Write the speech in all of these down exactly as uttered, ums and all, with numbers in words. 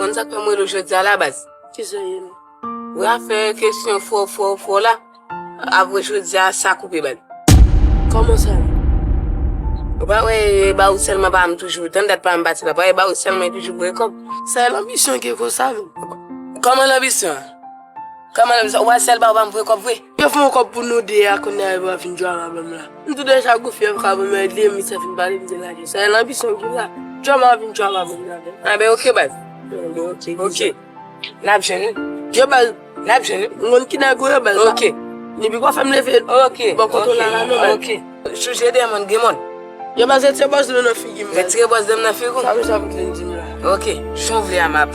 Konn sa k fè m rele w jodi a la, baz? Kisa ye menm? Ou afè kesyon fò, fò, fò la. Apre jodi a, sa koupe, baz. Kòman sa ye? Ou pa wè, e ba ou sèlman pa m toujou. Tann dat pa m pati la, pa wè, e ba ou sèlman toujou voye kòb. Sa e lanbisyon ki konsa menm. Kòman lanbisyon? Kòman lanbisyon? Ou wè sèl ba ou pa m voye kòb vre? Yo fè yon kòb pou nou de a, kounye a yo pa vin djòl avè m la. M tou deja gou fyèv ka ban m èd li, misye fin pale, m te lage. Sa e lanbisyon ki la. Djòl a vin djòl avè m la. Anben, oke, baz. Oke. N ap jwenn wi. Yo, baz. N ap jwenn wi. M konn ki nèg ou ye, baz. Oke. Depi w fè m leve, oke, bò kote w la, la, non, baz. Oke. Chanje de moun, gen moun. Yo, baz, retire bòs dlo nan figi m, baz. Retire bòs dlo nan figi w? Sa vle sa pou te di m la. Oke. Jan w vle a, m ap.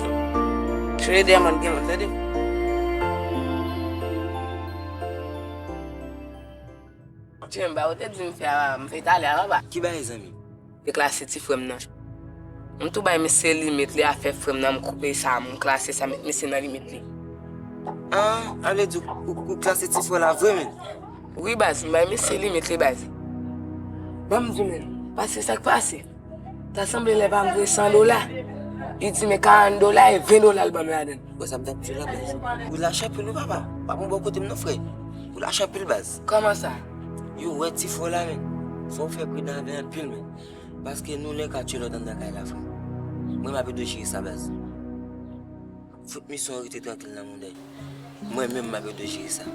Chanje de moun, gen moun, tande. Chen, ba ou te di m fè a, m fè talè a, papa. Ki bagay, zanmi? Deklase ti frè m nan. M tou bay misye limit li, afè frè m nan, m koupe sa, m klase sa, met misye nan limit li. Ah, sa vle di ou, ou, ou klase ti frè la vre, menn? Wi, baz, m bay misye limit li, baz. Ban m di w, menn, paske sa k pase. Ta sanble lè pa m voye san dola. Li di men karant dola e ven dola l ban m ladan l. Bon, sa m t ap di w la, baz. Ou lach anpil wi, papa. Pa pran bò kote m non, frè. Ou lach anpil, baz. Kòman sa? Yo, wè ti frè w la, menn. Fò w fè pridan avè l anpil, menn. Paske nou lè ka tchwe lòt anndan kay la, frè. Mwen, m ap ede w jere sa, baz. Fout misyon an rete trankil nan mouda. Mwen menm, m ap ede w jere sa.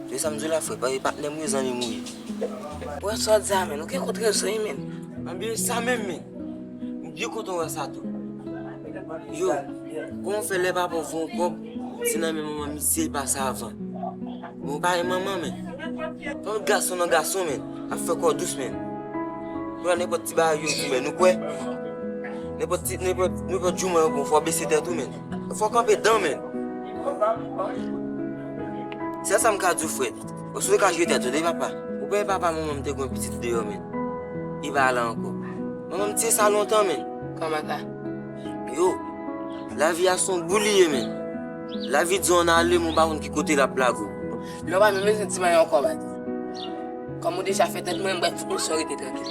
Se sa m di w la, frè. Paske patnè m yo, zanmi m ou ye. Wè sa w di a, menn. Ou gen kont rezon, wi, menn. Anben, sa menm, menn. M byen kontan wè sa tou. Yo, kòman w fè lè papa w voye yon kòb, se nan men manman misye l pase avan? Bon, ou pa gen manman, menn. Fò gason nan gason, menn. Ap fè kò dous, menn. Pou la nenpòt ti bagay yo di, menn, ou kwè? Nenpòt ti, nenpòt, nenpòt jouman yo bon, fò w bese tèt ou, menn. Fò w kanpe dan, menn. Sèl sa m ka di w, frè. Ou sou ka jwe tèt ou, de papa. Ou pa wè papa manman m te gen yon pitit deyò, menn. Li pa la ankò. Manman m te sa lontan, menn. Kòman sa? Yo, lavi a se yon bou li ye, menn. Lavi di w ann ale, men w pa konn ki kote l ap lage w. Lè w pa menm bezwen di m anyen ankò, baz. Kòm ou deja fè tèt mwen, m pral fout misyon rete trankil.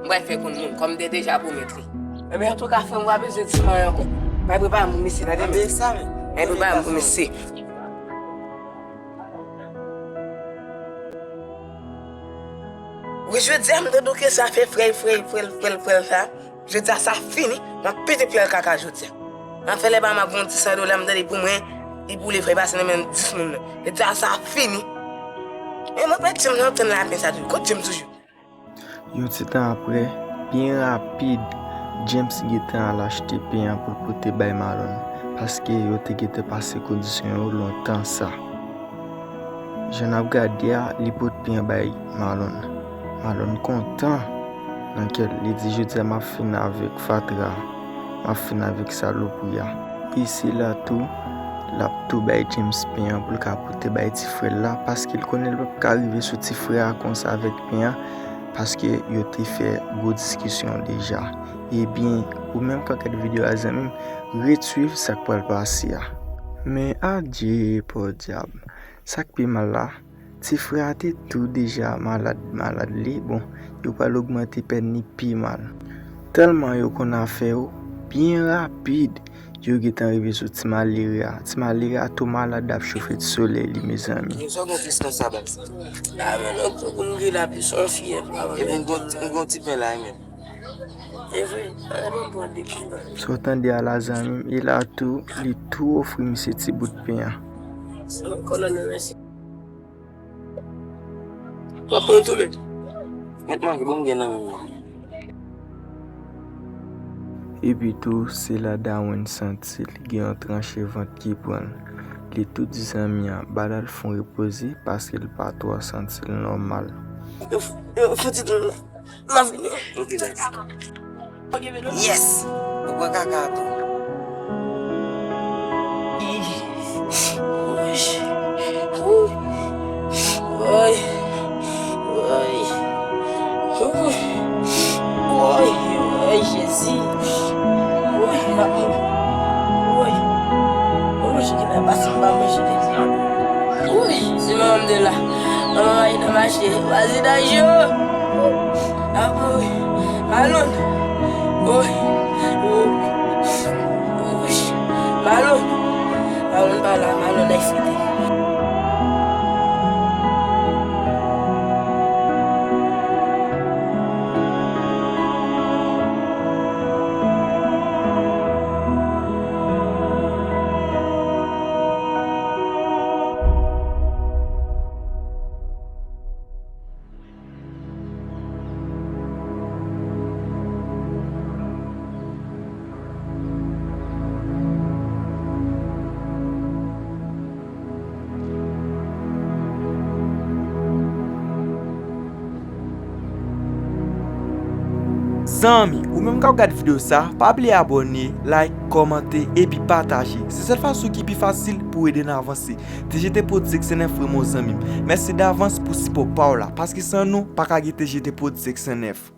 M pral fè konn moun, kòm m te deja pwomèt li. Ebyen, antouka, frè m, ou pa bezwen di m anyen ankò. M pral prepare m pou misye, tande? Ebyen, sa menm. M pral prepare m pou misye. Wi, jodi a, m tande ke sa fè frèy, frèy, frèl, frèl, frèl sa. Jodi a, sa fini. M ap pete pyè l kaka jodi a. M ap fè lè pa m ap voye yon ti san dola, m tande pou mwen, li boule frèy pase nan men dis moun nan. Jodi a, sa fini. E mwen pa janm nan tann lapen sa toujou. Kot James toujou? Yon ti tan apre, byen rapid, James gentan al achte pen an pou l pote bay Marlon, paske yo te gentan pase kondisyon yo lontan sa. Jan n ap gade a, li pot pen an bay Marlon. Marlon kontan nan kè l, li di, "Jodi a, m ap fin avèk fatra a, m ap fin avèk salopri a." E se la tou, l ap tou bay James pen an pou l ka pote bay ti frè l la, paske l konnen l p ap ka rive sou ti frè a konsa avèk pen an, paske yo te fè gwo diskisyon deja. Ebyen, ou menm k ap gade videyo a, zanmi m, ret swiv sa k pral pase a. Men adje, podyab! Sa k pi mal la, ti frè a te tou deja malad, malad li. Bon, yo pral ogmante pèn li pi mal. Tèlman yo konn afè yo, byen rapid, yo gentan rive sou ti malere a. Ti malere a tou malad, ap chofe ti solèy li, mezanmi. Sa w gen tris konsa, baz? A, men non, pou m gen lapli, se yon fyèv, papa. Epi m gon, m gon ti pen la, men. E vre, ale ban m pran de pen. Sa w tande a la, zanmi m, e la tou, li tou ofri misye ti bout pen an. Sa w konnen, mèsi. W ap pran tou, men. Mèt manje, bon, m gen nan men mwen. Epi tou, se la Darwin santi l gen yon tranche vant ki pran l. Li tou di zanmi an, ba l al fon repoze, paske l pa twò santi l nòmal. Yo f-, yo fouti tou la. M ap vini. Ok, guys. Yes! Mwen pran kaka tou. Woy. Woy. Woy. Woy. Woy. Woy, Jezi. Woy, m ap mouri. Woy. Woy, manje ki nan basen m pa manje depi. Woy, se manman m te la. Manman m ale nan mache. Vwazinaj yo. Apo, wi. Alon. Woy. Woy. Malo, Malo pa la, Malo n ap fete. Zanmi, ou menm k ap gad videyo sa, pa bliye abòne, like, kòmante, epi pataje. Se sèl fason ki pi fasil pou w ede n avanse. T G T Production F, frè m, zanmi m. Mèsi davans pou sipò pa w la, paske san nou, pa ka gen T G T Production F.